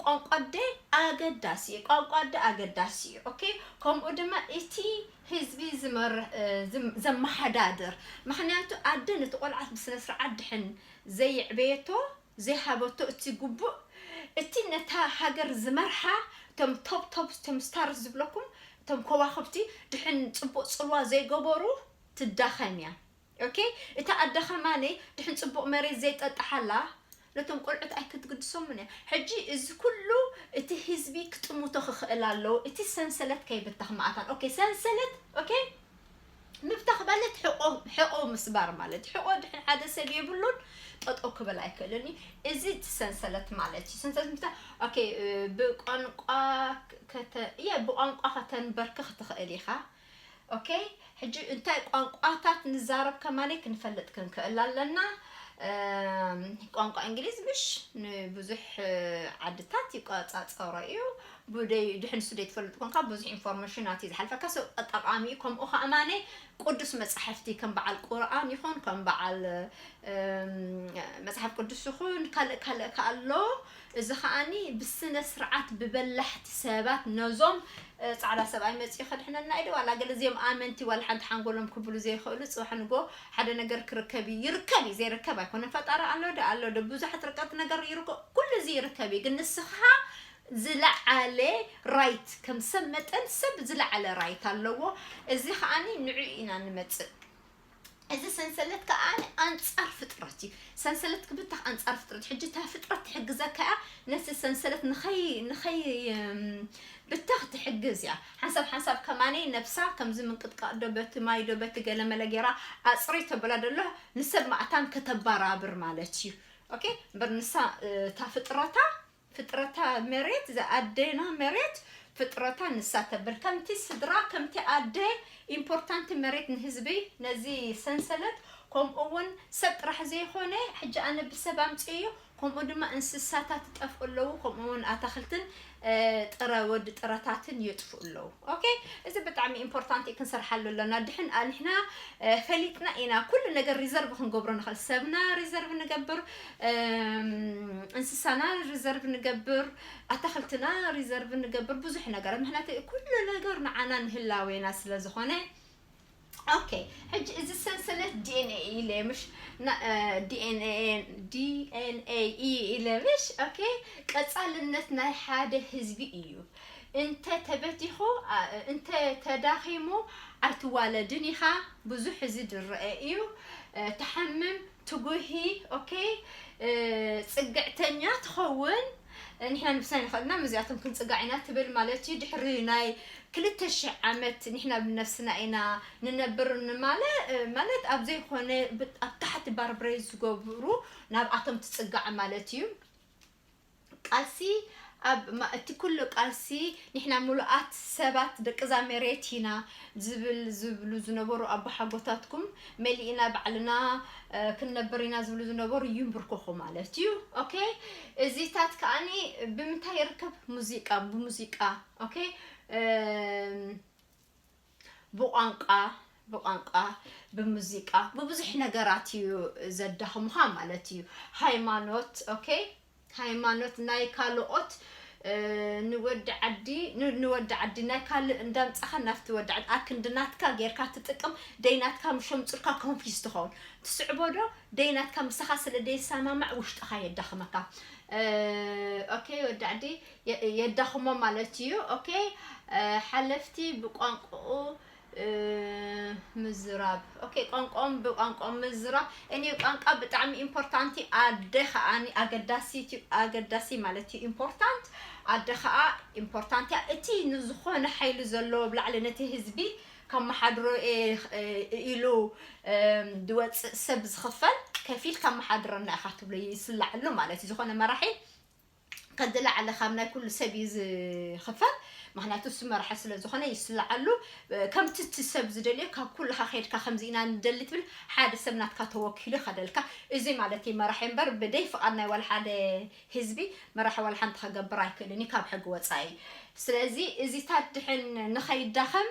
ቋንቋ ኣደ ኣገዳሲ እዩ ቋንቋ ኣደ ኣገዳሲ እዩ okay። ከምኡ ድማ እቲ ህዝቢ ዝመርሕ ዘመሓዳድር ምክንያቱ ኣደ ነቲ ቆልዓት ብስነ ስርዓት ድሕን ዘይዕበየቶ ዘይሃበቶ እቲ ግቡእ እቲ ነታ ሃገር ዝመርሓ እቶም top top እቶም stars ዝብለኩም እቶም ከዋኽብቲ ድሕን ፅቡቕ ፅልዋ ዘይገበሩ ትዳኸም እያ okay። እታ ኣደ ከማነይ ድሕን ፅቡቕ መሬት ዘይጠጥሓላ ነቶም ቆልዑት ኣይክትግድሶምን እያ። ሕጂ እዚ ኩሉ እቲ ህዝቢ ክጥምቶ ክኽእል ኣለዎ እቲ ሰንሰለት ከይብተኽ መኣታን okay። ሰንሰለት okay ምብታኽ ማለት ሕቆ ሕቆ ምስባር ማለት እዩ። ሕቆ ድሕን ሓደ ሰብ የብሉን ጠጠው ክብል ኣይክእልን እዩ። እዚ እቲ ሰንሰለት ማለት እዩ። ሰንሰለት ምብታኽ okay ብቋንቋ ከተ እየ ብቋንቋ ከተንበርክኽ ትኽእል ኢኻ okay። ሕጂ እንታይ ቋንቋታት ንዛረብ ከማነይ ክንፈልጥ ክንክእል ኣለና። ቋንቋ እንግሊዝ ምሽ ንብዙሕ ዓድታት ይቆፃፀሮ እዩ። ብደይ ድሕን እሱ ደይትፈልጥ ኮንካ ብዙሕ ኢንፎርሜሽናት እዩ ዝሓልፈካ ሰብ ጠቃሚ እዩ። ከምኡ ከማነይ ቅዱስ መፅሓፍቲ ከም በዓል ቁርኣን ይኹን ከም በዓል መፅሓፍ ቅዱስ ይኹን ካልእ ካልእ ከኣሎ እዚ ከዓኒ ብስነ ስርዓት ብበላሕቲ ሰባት ነዞም ፃዕዳ ሰብኣይ መፂኡ ከድሕነና ኢሉ ዋላ ገለ እዚኦም ኣመንቲ ዋላ ሓንቲ ሓንጎሎም ክብሉ ዘይኽእሉ ፅባሕ ንጎ ሓደ ነገር ክርከብ እዩ ይርከብ እዩ ዘይርከብ ኣይኮነን ፈጣሪ ኣሎ ዶ ኣሎ ዶ ብዙሓት ርቀት ነገር ይርኮ ኩሉ እዚ ይርከብ እዩ ግን ንስኻ ዝለዓለ right ከም ሰብ መጠን ሰብ ዝለዓለ right ኣለዎ። እዚ ከዓኒ ንዑ ኢና ንመፅእ እዚ ሰንሰለት ከዓ ኣንፃር ፍጥረት እዩ። ሰንሰለት ክብተኽ ኣንፃር ፍጥረት ሕጂ እታ ፍጥረት ትሕግዘካ እያ ነቲ ሰንሰለት ንኸይ ንኸይ ብተኽ ትሕግዝ እያ። ሓንሳብ ሓንሳብ ከማነይ ነብሳ ከምዚ ምንቅጥቃጥ ዶ በቲ ማይ ዶ በቲ ገለመለ ገይራ ኣፅሪ ተብላ ደሎ ንሰብ ማእታን ከተባራብር ማለት እዩ። okay እምበር ንሳ እታ ፍጥረታ ፍጥረታ መሬት ዝኣደና መሬት ፍጥረታ ንሳ ተብል ከምቲ ስድራ ከምቲ ኣደ ኢምፖርታንት መሬት ንህዝቢ ነዚ ሰንሰለት ከምኡ እውን ሰብ ጥራሕ ዘይኮነ ሕጂ ኣነ ብሰብ ኣምፅእዮ ከምኡ ድማ እንስሳታት ይጠፍኡ ኣለዉ ከምኡ እውን ኣታክልትን ጥረ ወዲ ጥረታትን ይጥፍኡ ኣለዉ okay። እዚ ብጣዕሚ ኢምፖርታንት እዩ ክንሰርሓሉ ኣለና ድሕን ኣንሕና ፈሊጥና ኢና ኩሉ ነገር ሪዘርቭ ክንገብሮ ንኽእል ሰብና ሪዘርቭ ንገብር እንስሳና ሪዘርቭ ንገብር ኣታክልትና ሪዘርቭ ንገብር ብዙሕ ነገር ምክንያቱ ኩሉ ነገር ንዓና ንህላዌና ስለ ዝኾነ okay። ሕጂ እዚ ሰንሰለት DNA ኢለ ምሽ DNA DNA ኢለ ምሽ okay። ቀፃልነት ናይ ሓደ ህዝቢ እዩ። እንተ ተበቲኹ እንተ ተዳኺሙ ኣይትዋለድን ኢኻ። ብዙሕ እዚ ዝረአ እዩ። ትሓምም ትጉሂ okay። ፅግዕተኛ ትኸውን ንሕና ንብስና ንኽእልና ምዚኣቶም ክንፅጋዕ ኢና ትብል ማለት እዩ። ድሕሪ ናይ ክልተ ሽሕ ዓመት ንሕና ብነፍስና ኢና ንነብር ንማለ ማለት ኣብ ዘይኮነ ኣብ ታሕቲ ባርብረይ ዝገብሩ ናብኣቶም ትፅጋዕ ማለት እዩ። ቃልሲ ኣብ እቲ ኩሉ ቃልሲ ንሕና ሙሉኣት ሰባት ደቅዛ መሬት ኢና ዝብል ዝብሉ ዝነበሩ ኣቦሓጎታትኩም መሊእና ባዕልና ክንነብር ኢና ዝብሉ ዝነበሩ ይንብርክኹ ማለት እዩ። okay እዚታት ከዓኒ ብምንታይ ይርከብ? ሙዚቃ ብሙዚቃ okay። ብቋንቋ ብቋንቋ ብሙዚቃ ብብዙሕ ነገራት እዩ ዘዳኽሙኻ ማለት እዩ። ሃይማኖት okay። ሃይማኖት ናይ ካልኦት ንወዲ ዓዲ ንወዲ ዓዲ ናይ ካልእ እንዳምጻኻ ናፍቲ ወዲ ዓዲ ኣክንዲ ናትካ ጌርካ ትጥቅም ደይ ናትካ ምሸምጽልካ ኮንፊስ ትኸውን ትስዕቦ ዶ ደይ ናትካ ምሳኻ ስለ ደይሰማማዕ ውሽጥኻ የዳኽመካ። ኦኬ ወዲ ዓዲ የዳኽሞ ማለት እዩ። ኦኬ ሓለፍቲ ብቋንቋኡ ምዝራብ ኦኬ ቋንቋኦም ብቋንቋኦም ምዝራብ እኔ ቋንቋ ብጣዕሚ ኢምፖርታንቲ ኣደ ከዓኒ ኣገዳሲ ኣገዳሲ ማለት እዩ። ኢምፖርታንት ኣደ ከዓ ኢምፖርታንት እያ። እቲ ንዝኾነ ሓይሊ ዘለዎ ብላዕሊ ነቲ ህዝቢ ከመሓድሮ ኢሉ ዝወፅእ ሰብ ዝኽፈል ከፊል ከመሓድረና ኢኻ ትብሎ ይስላዕሉ ማለት እዩ። ዝኾነ መራሒ ከድላዓለ ካብ ናይ ኩሉ ሰብ እዩ ዝኽፈል። ምክንያቱ እሱ መራሒ ስለ ዝኾነ ይስላዓሉ። ከምቲ እቲ ሰብ ዝደልዮ ካብ ኩልኻ ከይድካ ከምዚ ኢና ንደሊ ትብል ሓደ ሰብ ናትካ ተወኪሉ ይኸደልካ። እዚ ማለት እዩ መራሒ እምበር ብደይ ፍቓድ ናይ ዋላ ሓደ ህዝቢ መራሒ ዋላ ሓንቲ ክገብር ኣይክእልን እዩ ካብ ሕጊ ወፃኢ። ስለዚ እዚታት ድሕን ንኸይዳኸም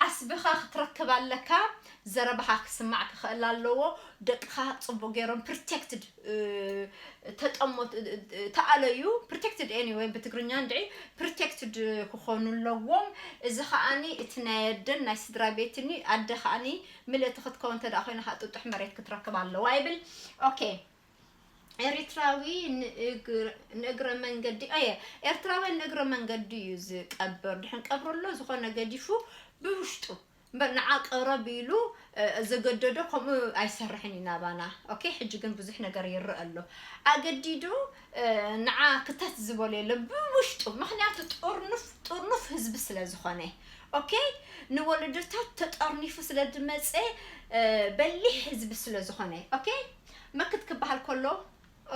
ዓስብኻ ክትረክብ ኣለካ። ዘረባኻ ክስማዕ ክኽእል ኣለዎ። ደቅኻ ፅቡቅ ገይሮም ፕሮቴክትድ ተጠሞ ተኣለዩ ፕሮቴክትድ ኤኒወይ ብትግርኛ እንድዒ ፕሮቴክትድ ክኾኑ ኣለዎም። እዚ ከዓኒ እቲ ናይ ኣደን ናይ ስድራ ቤትኒ ኣደ ከዓኒ ምልእቲ ክትከውን እንተ ደኣ ኮይና ከዓ ጥጡሕ መሬት ክትረክብ ኣለዋ ይብል። ኦኬ ኤሪትራዊ ንእግረ መንገዲ ኣየ ኤርትራውያን ንእግረ መንገዲ እዩ ዝቀብር ድሕን ቀብሩ ኣሎ ዝኾነ ገዲፉ ብውሽጡ እምበር ንዓ ቀረብ ኢሉ ዘገደዶ ከምኡ ኣይሰርሕን እዩ ናባና። ኦኬ ሕጂ ግን ብዙሕ ነገር ይረአ ኣሎ ኣገዲዱ ንዓ ክተት ዝበሎ የለ ብውሽጡ ምክንያቱ ጥርኑፍ ጥርኑፍ ህዝቢ ስለ ዝኾነ ኦኬ ንወለዶታት ተጠርኒፉ ስለ ዝመፀ በሊሕ ህዝቢ ስለ ዝኾነ ኦኬ መክት ክበሃል ከሎ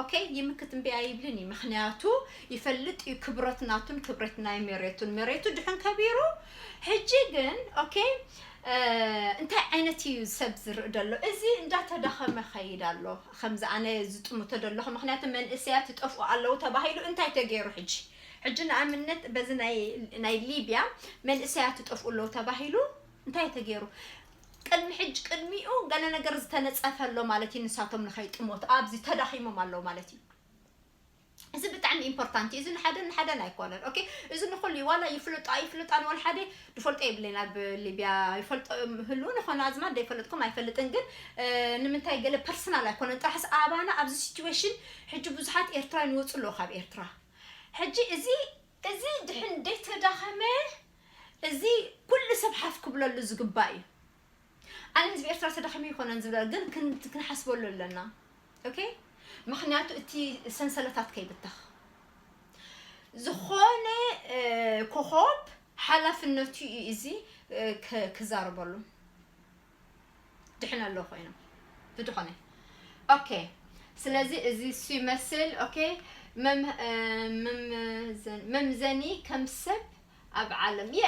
ኦኬ ይምክት እምቢ ኣይብልን እዩ ምክንያቱ ይፈልጥ እዩ ክብረት ናቱን ክብረት ናይ መሬቱን መሬቱ ድሕን ከቢሩ ሕጂ ግን ኦኬ እንታይ ዓይነት እዩ ሰብ ዝርኢ ዘሎ እዚ እንዳተዳኸመ ኸይድ ኣሎ ከምዚ ኣነ ዝጥምቶ ዘለኹ ምክንያቱ መንእሰያት ይጠፍኡ ኣለዉ ተባሂሉ እንታይ ተገይሩ ሕጂ ሕጂ ንኣብነት በዚ ናይ ሊብያ መንእሰያት ይጠፍኡ ኣለዉ ተባሂሉ እንታይ ተገይሩ ቅድሚ ሕጂ ቅድሚኡ ገለ ነገር ዝተነፀፈ ኣሎ ማለት እዩ ንሳቶም ንኸይጥሞት ኣብዚ ተዳኺሞም ኣለዉ ማለት እዩ እዚ ብጣዕሚ ኢምፖርታንት እዩ እዚ ንሓደን ንሓደን ኣይኮነን ኦኬ እዚ ንኩሉ ዋላ ይፍልጦ ኣይፍልጣን ወላ ሓደ ዝፈልጦ የብለይን ኣብ ሊብያ ይፈልጦ ህልው ንኾነ ኣዝማድ ዘይፈልጥኩም ኣይፈልጥን ግን ንምንታይ ገለ ፐርሰናል ኣይኮነን ጥራሕስ ኣባና ኣብዚ ሲትዌሽን ሕጂ ብዙሓት ኤርትራውያን ይወፁ ኣለዉ ካብ ኤርትራ ሕጂ እዚ እዚ ድሕን ደይተዳኸመ እዚ ኩሉ ሰብ ሓፍ ክብለሉ ዝግባእ እዩ ኣነ ህዝቢ ኤርትራ ተዳኺሙ ይኮነን ዝብለ ግን ክንሓስበሉ ኣለና ኦኬ ምክንያቱ እቲ ሰንሰለታት ከይብተኽ ዝኾነ ኮኾብ ሓላፍነቱ እዩ እዚ ክዛረበሉ ድሕን ኣለዉ ኮይኖም ብድኾነ ኦኬ ስለዚ እዚ እሱ ይመስል ኦኬ መምዘኒ ከም ሰብ ኣብ ዓለም የ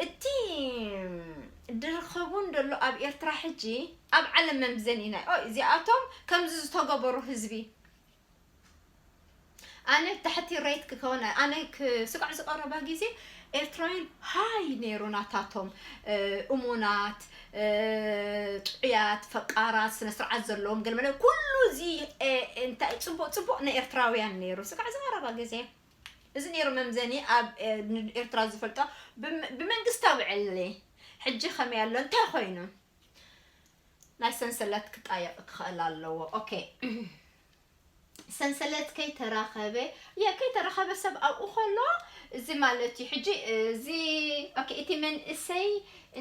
እቲ ድርኸቡን ደሎ ኣብ ኤርትራ ሕጂ ኣብ ዓለም መምዘኒ ናይ እዚኣቶም ከምዚ ዝተገበሩ ህዝቢ ኣነ ታሕቲ ሬት ክከውን ኣነ ስጋዕ ዝቀረባ ግዜ ኤርትራውያን ሃይ ነይሩ ናታቶም እሙናት ጥዑያት ፈቃራት ስነ ስርዓት ዘለዎም ገለ መለ ኩሉ እዚ እንታይ ፅቡቅ ፅቡቅ ንኤርትራውያን ነይሩ ስጋዕ ዝቀረባ ግዜ እዚ ነይሩ መምዘኒ ኣብ ኤርትራ ዝፈልጦ ብመንግስታዊ ዕሊ ሕጂ ከመይ ኣሎ እንታይ ኮይኑ ናይ ሰንሰለት ክጣየቅ ክኽእል ኣለዎ ኦኬ ሰንሰለት ከይተራኸበ የ ከይተራኸበ ሰብ ኣብኡ ከሎ እዚ ማለት እዩ ሕጂ እዚ ኦኬ እቲ መንእሰይ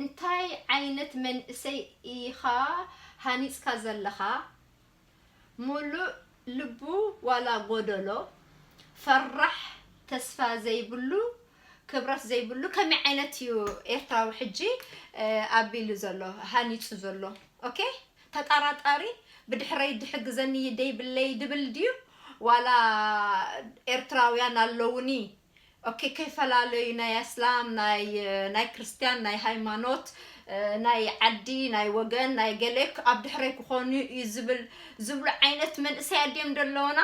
እንታይ ዓይነት መንእሰይ ኢኻ ሃኒፅካ ዘለኻ ሙሉእ ልቡ ዋላ ጎደሎ ፈራሕ ተስፋ ዘይብሉ ክብረት ዘይብሉ ከመይ ዓይነት እዩ ኤርትራዊ ሕጂ ኣቢሉ ዘሎ ሃኒፁ ዘሎ ኦኬ ተጠራጣሪ ብድሕረይ ድሕግዘኒ ደይብለይ ድብል ድዩ ዋላ ኤርትራውያን ኣለውኒ ኦኬ ከይፈላለዩ ናይ ኣስላም ናይ ናይ ክርስትያን ናይ ሃይማኖት ናይ ዓዲ ናይ ወገን ናይ ገሌ ኣብ ድሕረይ ክኾኑ እዩ ዝብል ዝብሉ ዓይነት መንእሰያት ድዮም ዘለውና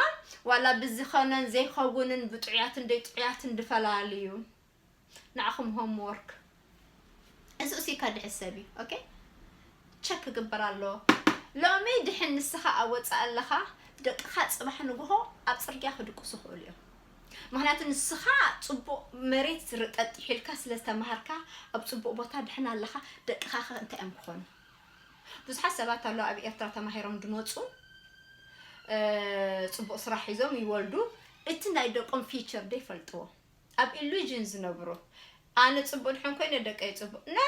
ዋላ ብዝኸነን ዘይኸውንን ብጥዑያትን ደይጥዑያትን ድፈላልዩ ንዓኹም ሆምወርክ እዚ እሱ ከድሕሰብ እዩ ኦኬ ቸክ ክግበር ኣለዎ ሎሚ ድሕን ንስኻ ኣብ ወፃእ ኣለኻ ደቅኻ ፅባሕ ንግሆ ኣብ ፅርግያ ክድቅሱ ክእሉ እዮም ምኽንያቱ ንስኻ ጽቡቕ መሬት ዝርጠጥ ይሒልካ ስለ ዝተማሃርካ ኣብ ጽቡቕ ቦታ ድሕና ኣለኻ። ደቅኻ ኸ እንታይ እዮም ክኾኑ? ብዙሓት ሰባት ኣለዉ ኣብ ኤርትራ ተማሂሮም ድመጹ፣ ጽቡቕ ስራሕ ሒዞም ይወልዱ፣ እቲ ናይ ደቆም ፊቸር ደይፈልጥዎ፣ ኣብ ኢሉዥን ዝነብሩ። ኣነ ጽቡቕ ድሕን ኮይነ ደቀይ ጽቡቕ ነ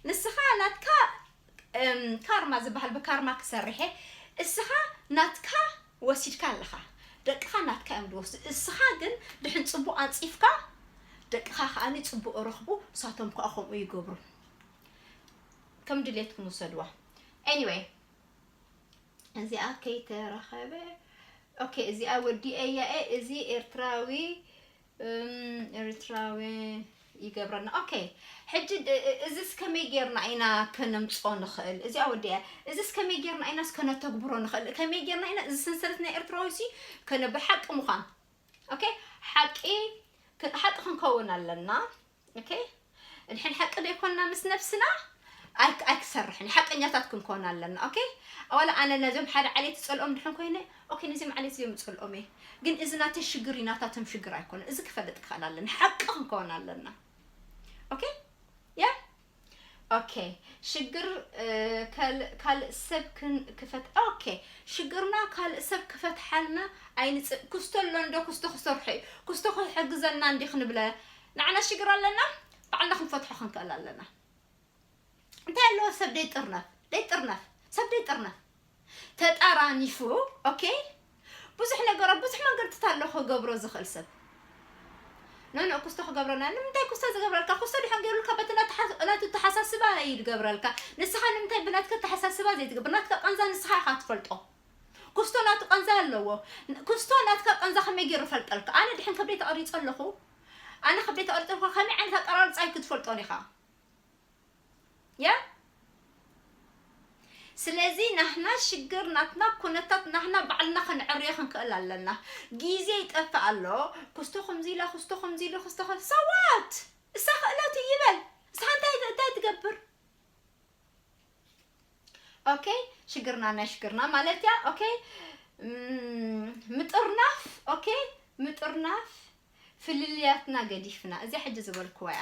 ንስኻ ናትካ ካርማ ዝበሃል ብካርማ ክሰርሐ፣ እስኻ ናትካ ወሲድካ ኣለኻ። ደቅኻ ናትካ እዮም ድወስዱ። እስኻ ግን ድሕን ጽቡቕ ኣንጺፍካ፣ ደቅኻ ከኣኒ ጽቡቕ ረኽቡ፣ እሳቶም ከኣ ከምኡ ይገብሩ። ከም ድሌትኩም ውሰድዋ። Anyway፣ እዚኣ ከይተረኸበ፣ ኦኬ፣ እዚኣ ወዲኤያ እየ። እዚ ኤርትራዊ፣ እም፣ ኤርትራዊ ይገብረና። ኦኬ፣ ሕጂ ድ-፣ እ-፣ እዚስ ከመይ ጌርና ኢና ከነምጽኦ ንኽእል? እዚኣ ወዲያ፣ እዚስ ከመይ ጌርና ኢና ከነተግብሮ ንኽእል? ከመይ ጌርና ኢና እዚ ሰንሰለት ናይ ኤርትራዊ ሲ ከነ ብሓቂ ምዃን? ኦኬ፣ ሓቂ ክ-፣ ሓቂ ክንከውን ኣለና። ኦኬ፣ ንሕን ሓቂ ዘይኮንና ምስ ነብስና ኣይ-፣ ኣይክሰርሕን። ሓቀኛታት ክንኮን ኣለና። ኦኬ፣ ዋላ ኣነ ነዞም ሓደ ዓሌት ዝጸልኦም ድሕን ኮይነ፣ ኦኬ፣ ነዚኦም ዓሌት እዚኦም ይጸልኦም እየ፣ ግን እዚ ናተይ ሽግር እዩ፣ ናታቶም ሽግር ኣይኮነ። እዚ ክፈልጥ ክኽእል ኣለና። ሓቂ ክንኮን ኣለና። ኦኬ፣ ያ፣ ኦኬ፣ ሽግር፣ እ፣ ካል-፣ ካልእ ሰብ ክን-፣ ክፈት-፣ ኦኬ፣ ሽግርና ካልእ ሰብ ክፈትሓልና ኣይንጽ-፣ ኩስቶ ኣሎ እንዶ፣ ኩስቶ ክሰርሖ እዩ፣ ኩስቶ ክሕግዘና እንዲ ክንብለ፣ ንዓና ሽግር ኣለና፣ ባዕልና ክንፈትሖ ክንክእል ኣለና። እንታይ ኣለዎ? ሰብ ደይጥርነፍ፣ ደይጥርነፍ፣ ሰብ ደይጥርነፍ። ተጣራኒፉ፣ ኦኬ? ብዙሕ ነገራት፣ ብዙሕ መንገድታት ኣሎ ክገብሮ ዝኽእል ሰብ። ኖ፣ ኖ፣ ኩስቶ ክገብረና፣ ንምንታይ ኩስቶ ዝገብረልካ? ኩስቶ ድሕን ገይሩልካ፣ በቲ ናቱ ሓ-፣ ናቱ ተሓሳስባ እዩ ዝገብረልካ። ንስኻ ንምንታይ ብናትካ ተሓሳስባ ዘይትገብር? ናትካ ቃንዛ ንስኻ ኢኻ ትፈልጦ። ኩስቶ ናቱ ቃንዛ ኣለዎ። ን-፣ ኩስቶ ናትካ ቃንዛ ከመይ ገይሩ ይፈልጠልካ? ኣነ ድሕን ከብደይ ተቐሪጸ ኣለኹ። ኣነ ከብደይ ተቐሪጸ ኣለኹ። ከመይ ዓይነት ኣቀራርጻ እዩ ክትፈልጦን ኢኻ? ያ? ስለዚ ናህና ሽግር፣ ናትና ኩነታት ናህና ባዕልና ክንዕርዮ ክንክእል ኣለና። ግዜ ይጠፍእ ኣሎ። ኩስቶ ከምዚ ኢላ፣ ኩስቶ ከምዚ ኢሉ፣ ኩስቶ ከ-፣ so what? እሳ ክእለቱ ይበል። እሳ እንታይ፣ እንታይ ትገብር? ኦኬ፣ ሽግርና ናይ ሽግርና ማለት እያ። ኦኬ፣ እም፣ ምጥርናፍ፣ ኦኬ፣ ምጥርናፍ ፍልልያትና ገዲፍና። እዚ ሕጂ ዝበልክዋ እያ።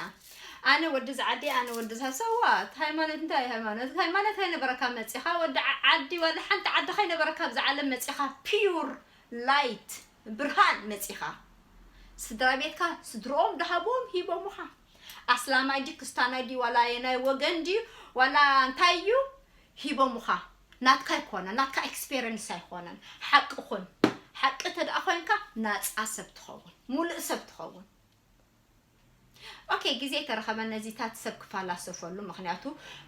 ኣነ ወዲ እዚ ዓዲ፣ ኣነ ወዲ እዚ ሃ-፣ so what? ሃይማኖት እንታይ ሃይማኖት? ሃይማኖት ከይነበረካ መጺኻ፣ ወዲ ዓ-፣ ዓዲ፣ ዋላ ሓንቲ ዓዲ ከይነበረካ ኣብዚ ዓለም መጺኻ፣ ፒውር ላይት፣ ብርሃን መጺኻ። ስድራ ቤትካ፣ ስድርኦም ድሃብዎም ሂቦምኻ። ኣስላማይ ድዩ፣ ክስታናይ ድዩ፣ ዋላ የናይ ወገን ድዩ፣ ዋላ እንታይ እዩ፣ ሂቦምኻ። ናትካ ኣይኮነን፣ ናትካ ኤክስፔሪንስ ኣይኮነን። ሓቂ ኩን። ሓቂ እንተ ደኣ ኮይንካ፣ ናጻ ሰብ ትኸውን። ሙሉእ ሰብ ትኸውን። ኦኬ፣ ግዜ ተረኸበ ነዚታት ሰብ ክፈላሰፈሉ፣ ምኽንያቱ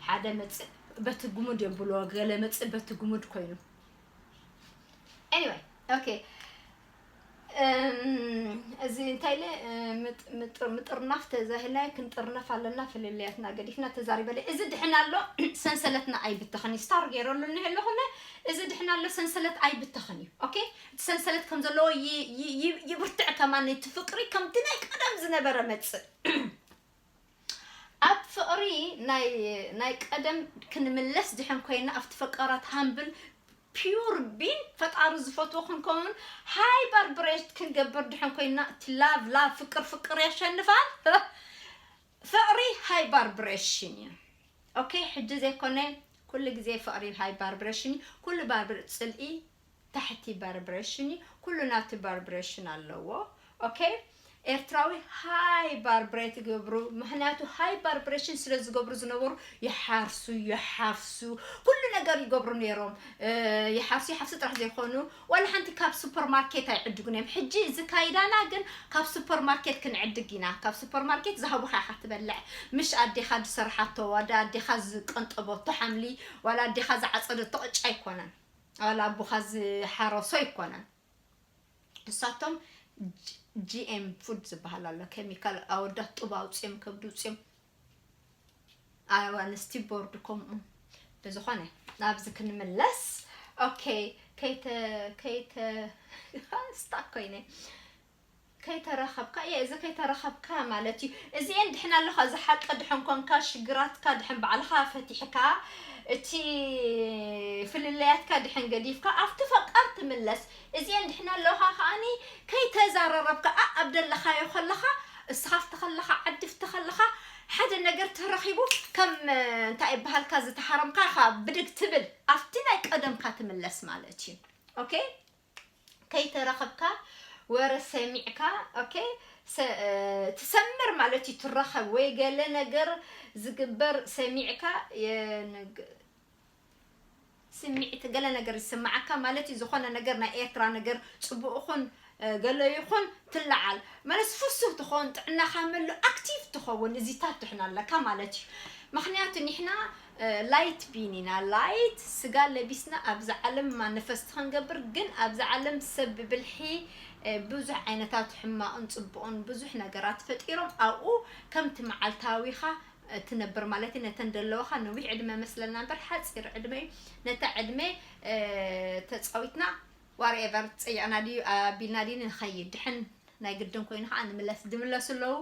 ሓደ መጽእ በቲ ግሙድ የብሎ፣ ገለ መጽእ በቲ ግሙድ ኮይኑ። ኤኒወይ፣ ኦኬ። እም፣ እዚ እንታይ ኢለ፣ እ፣ ምጥ-፣ ምጥር-፣ ምጥርናፍ ተዛሂልና ክንጥርነፍ ኣለና፣ ፍልልያትና ገዲፍና ተዛሪበለ። እዚ ድሕን ኣሎ፣ ሰንሰለትና ኣይብተኽን እዩ። ስታር ገይረሉ እኒሀ ኣለኹ፣ እዚ ድሕን ኣሎ፣ ሰንሰለት ኣይብተኽን እዩ። ኦኬ? እቲ ሰንሰለት ከም ዘለዎ ይ-፣ ይ-፣ ይ-፣ ይብርትዕ ከማን፣ እቲ ፍቅሪ ከምቲ ናይ ቀደም ዝነበረ መጽእ። ኣብ ፍቕሪ ናይ፣ ናይ ቀደም ክንምለስ ድሕን ኮይና፣ ኣብቲ ፈቃራት ሃምብል ፒውር ቢን ፈጣሪ ዝፈትዎ ክንከውን፣ ሃይበር ብሬድ ክንገብር ድሕን ኮይና፣ እቲ ላቭ ላቭ፣ ፍቅር ፍቅር የሸንፋል። ፍቕሪ ሃይ ቫይብሬሽን እዩ። ኦኬ፣ ሕጂ ዘይኮነ፣ ኩሉ ግዜ ፍቕሪ ሃይ ቫይብሬሽን እዩ። ኩሉ ቫይብሬ-፣ ጽልኢ ታሕቲ ቫይብሬሽን እዩ። ኩሉ ናቱ ቫይብሬሽን ኣለዎ። ኦኬ፣ ኤርትራዊ ሃይ ቫይብሬት ይገብሩ፣ ምኽንያቱ ሃይ ቫይብሬሽን ስለ ዝገብሩ ዝነበሩ ይሓርሱ፣ ይሓፍሱ፣ ኩሉ ነገር ይገብሩ ነይሮም። እ፣ ይሓርሱ፣ ይሓፍሱ ጥራሕ ዘይኮኑ፣ ዋላ ሓንቲ ካብ ሱፐርማርኬት ኣይዕድጉን እዮም። ሕጂ እዚ ካይዳና ግን ካብ ሱፐርማርኬት ክንዕድግ ኢና። ካብ ሱፐርማርኬት ዝሃቡኻ ኢኻ ትበልዕ። ምሽ ኣዴኻ ዝሰርሓቶ፣ ዋላ ኣዴኻ ዝቀንጠበቶ ሓምሊ፣ ዋላ ኣዴኻ ዝዓጸደቶ ቅጫ ኣይኮነን። ዋላ ኣቦኻ ዝሓረሶ ኣይኮነን። ንሳቶም ጂ-፣ ጂ ኤም ፉድ ዝበሃል ኣሎ። ኬሚካል ኣወዳት ጡብ ኣውጽኦም፣ ከብዲ ኣውጽኦም። ኣየዋ፣ ንስቲ ቦርድ ከምኡ። ብዝኾነ፣ ናብዚ ክንምለስ። ኦኬ፣ ከይተ-፣ ከይተ-፣ ስታክ ኮይነ። ከይተረኸብካ እየ እዚ ከይተረኸብካ ማለት እዩ። እዚኤን ድሕን ኣለኻ፣ እዚ ሓቂ ድሕን ኮንካ፣ ሽግራትካ ድሕን ባዕልኻ ፈቲሕካ፣ እቲ ፍልልያትካ ድሕን ገዲፍካ ኣብቲ ፈቃር ትምለስ። እዚኤን ድሕን ኣለኻ ከኣኒ ከይተዛረረብካ፣ ኣ ኣብ ደለኻዮ ከለኻ፣ እስኻ ፍቲ ከለኻ፣ ዓዲ ፍቲ ከለኻ፣ ሓደ ነገር ተረኺቡ ከም እንታይ ይበሃልካ ዝተሃረምካ ኢኻ ብድግ ትብል፣ ኣብቲ ናይ ቀደምካ ትምለስ ማለት እዩ። ኦኬ? ከይተረኸብካ ወረ ሰሚዕካ፣ ኦኬ፣ ትሰምር ማለት እዩ። ትረኸብ ወይ ገለ ነገር ዝግበር ሰሚዕካ፣ ስምዒት ገለ ነገር ይስምዓካ ማለት እዩ። ዝኾነ ነገር ናይ ኤርትራ ነገር ጽቡቕ ይኹን ገለ ይኹን ትለዓል ማለት ፍሱህ ትኸውን፣ ጥዕናኻ መሉ ኣክቲቭ ትኸውን፣ እዚታት ትሕን ኣለካ ማለት እዩ። ምኽንያቱ ንሕና ላይት ቢን ኢና፣ ላይት ስጋ ለቢስና ኣብዚ ዓለም ማኒፈስት ክንገብር፣ ግን ኣብዚ ዓለም ሰብ ብብልሒ ብዙሕ ዓይነታት ሕማቕን ጽቡቕን ብዙሕ ነገራት ፈጢሮም ኣብኡ ከምቲ መዓልታዊኻ ትነብር ማለት እዩ። ነተን ደለዋኻ ነዊሕ ዕድመ መስለና እምበር ሓፂር ዕድመ እዩ። ነታ ዕድመ ተፃዊትና ዋርኤቨር ፀይዕና ድዩ ኣቢልና ድዩ ንኸይድ ድሕን ናይ ግድን ኮይኑ ከዓ ንምለስ ድምለሱ ኣለዉ።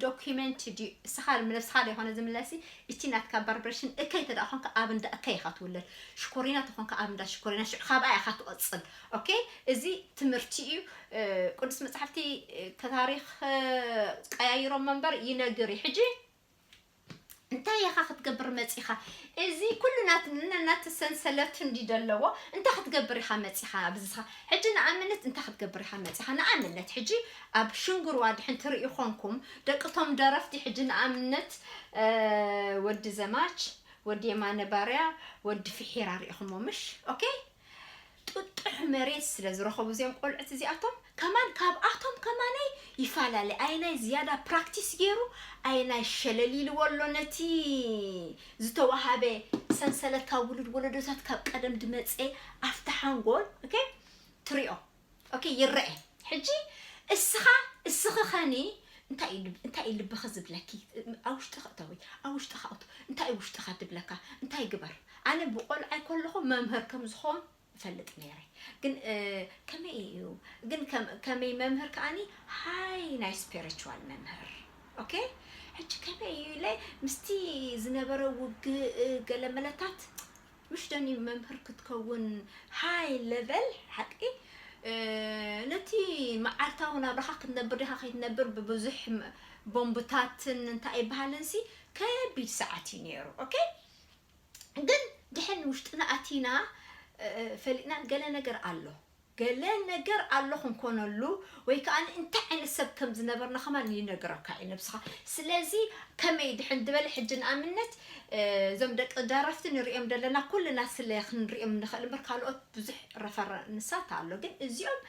ዶኪመንት ድዩ እስኻ ንነብስኻ ዶ ይኮነ ዝምለሲ? እቲ ናትካ ባርበርሽን እከይ ተደኣ ኮንካ ኣብ እንዳ እከይ ኢኻ ትውለድ። ሽኮሪና ተኾንካ ኣብ እንዳ ሽኮሪና ሽዑ ካብኣ ኢኻ ትቐፅል። ኦኬ፣ እዚ ትምህርቲ እዩ። ቅዱስ መፅሓፍቲ ከታሪክ ቀያይሮም መንበር ይነግር እዩ። ሕጂ እንታይ ኢኻ ክትገብር መፂኻ? እዚ ኩሉ ናት ናት ሰንሰለት እንዲ ደለዎ እንታይ ክትገብር ኢኻ መፂኻ? ኣብዚኻ ሕጂ ንኣምነት እንታይ ክትገብር ኢኻ መፂኻ? ንኣምነት ሕጂ ኣብ ሽንግርዋ ድሕን ትርኢ ኾንኩም ደቅቶም ደረፍቲ ሕጂ ንኣምነት ወዲ ዘማች፣ ወዲ የማነ ባርያ፣ ወዲ ፍሒራ ሪኢኹሞ ምሽ? ኦኬ፣ ጥጡሕ መሬት ስለ ዝረኸቡ እዚኦም ቆልዑት እዚኣቶም ከማን ካብኣቶም ከማነይ ይፈላለ። ኣየናይ ዝያዳ ፕራክቲስ ገይሩ ኣየናይ ሸለል ኢልዎ ኣሎ ነቲ ዝተዋሃበ ሰንሰለት ካብ ውሉድ ወለዶታት ካብ ቀደም ድመፀ ኣብቲ ሓንጎል ኦኬ ትሪኦ ኦኬ ይረአ። ሕጂ እስኻ እስኺ ኸኒ እንታይ እዩ እንታይ እዩ ልብኺ ዝብለኪ? ኣብ ውሽጥኺ እተዊ፣ ኣብ ውሽጥኻ እቶ። እንታይ እዩ ውሽጥኻ ድብለካ? እንታይ ግበር? ኣነ ብቆልዓይ ከለኹ መምህር ከም ዝኾን እፈልጥ ነይረ። ግን ከመይ እዩ ግን ከመይ መምህር ከኣኒ ሃይ ናይ ስፒሪቹዋል መምህር ኦኬ። ሕጂ ከመይ እዩ ኢለ ምስቲ ዝነበረ ውግእ ገለመለታት ምሽ ደኒ መምህር ክትከውን ሃይ ለቨል ሓቂ ነቲ መዓልታዊ ናብራኻ ክትነብር ዲኻ ከይትነብር ብብዙሕ ቦምብታትን እንታይ ይበሃልን ሲ ከቢድ ሰዓት እዩ ነይሩ ኦኬ። ግን ድሕን ውሽጥና ኣቲና ፈሊጥና ገለ ነገር ኣሎ ገለ ነገር ኣሎ ክንኮነሉ ወይ ከዓ እንታይ ዓይነት ሰብ ከም ዝነበርና ከማን ይነግረካ እዩ ነብስኻ። ስለዚ ከመይ ድሕን ዝበለ ሕጂ ንኣብነት እዞም ደቂ ደረፍቲ ንሪኦም ዘለና ኩልና ስለ ክንሪኦም ንኽእል እምበር ካልኦት ብዙሕ ረፈረንሳት ኣሎ። ግን እዚኦም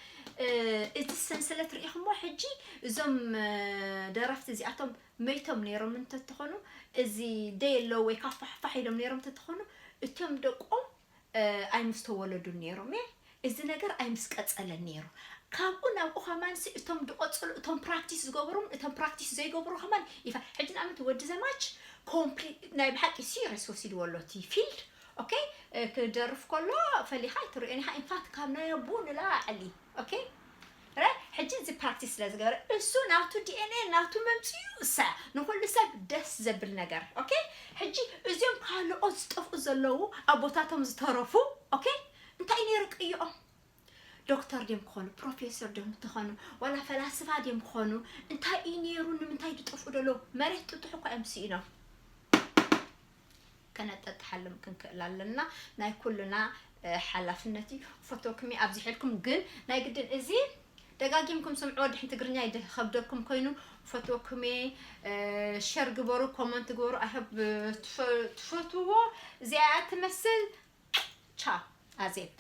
እቲ ሰንሰለት ርኢኹሞ ሕጂ እዞም ደረፍቲ እዚኣቶም መይቶም ነይሮም እንተትኾኑ እዚ ደየሎ ወይ ካፋሕፋሕ ኢሎም ነይሮም እንተትኾኑ እቶም ደቆም ኣይምስተወለዱን ነይሮም እየ እዚ ነገር ኣይምስቀጸለን ነይሩ። ካብኡ ናብኡ ከማንሲ እቶም ድቐጽሉ እቶም ፕራክቲስ ዝገብሩን እቶም ፕራክቲስ ዘይገብሩ ከማን ይፋ ሕጂ ንኣብነት ወዲ ዘማች ኮምፕሊ ናይ ብሓቂ ሲሪየስ ወሲድዎ ኣሎ እቲ ፊልድ ኦኬ ክደርፍ ከሎ ፈሊኻ ኣይትርእዮን ኢኻ ኢንፋክት ካብ ናይ ኣቦኡ ንላዕሊ ኦኬ ረ ሕጂ እዚ ፕራክቲስ ስለ ዝገበረ እሱ ናቱ ዲኤንኤ ናቱ መምፅኡ እሳ ንኩሉ ሰብ ደስ ዘብል ነገር ኦኬ ሕጂ እዚኦም ካልኦት ዝጠፍኡ ዘለዉ ኣቦታቶም ዝተረፉ ኦኬ እንታይ ነይሩ ቅይኦም ዶክተር ድዮም ክኾኑ ፕሮፌሰር ድዮም ትኾኑ ዋላ ፈላስፋ ድዮም ክኾኑ እንታይ እዩ ነይሩ ንምንታይ ዝጠፍኡ ዘለዉ መሬት ጥጡሕ እኳ እዮም ስኢኖም ከነጠጥሓሎም ክንክእል ኣለና ናይ ኩልና ሓላፍነት እዩ። ፈተውኩም እየ ኣብዚሐልኩም ግን ናይ ግድን እዚ ደጋጊምኩም ስምዕዎ ድሕን ትግርኛ ይከብደኩም ኮይኑ ፈትወኩም እየ ሸር ግበሩ ኮመንት ግበሩ ኣይሆብ ትፈትዎ እዚኣ ትመስል ቻው ኣዜብ